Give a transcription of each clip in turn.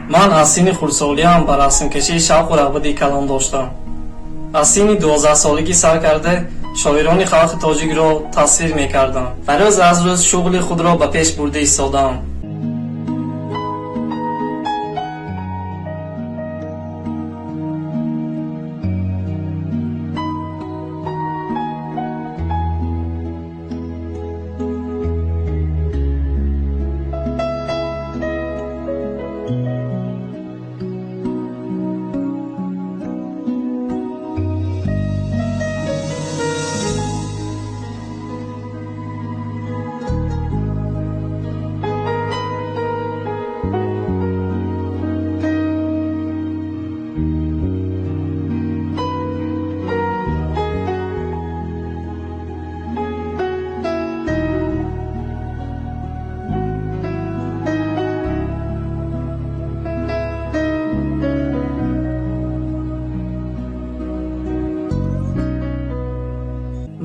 Ман аз синни хурдсолиам ба расмкашӣ шавқу рағбати калон доштам. Аз синни 12-солагӣ сар карда, шоирони халқи тоҷикро тасвир мекардам ва рӯз аз рӯз шуғли худро ба пеш бурда истодаам.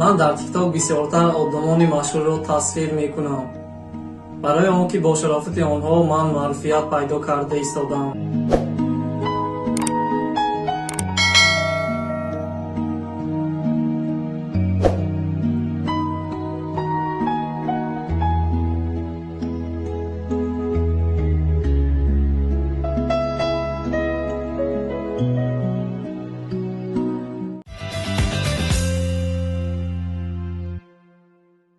Ман дар ТикТок бисёртар одамони машҳурро тасвир мекунам, барои он ки бо шарофати онҳо ман маъруфият пайдо карда истодаам.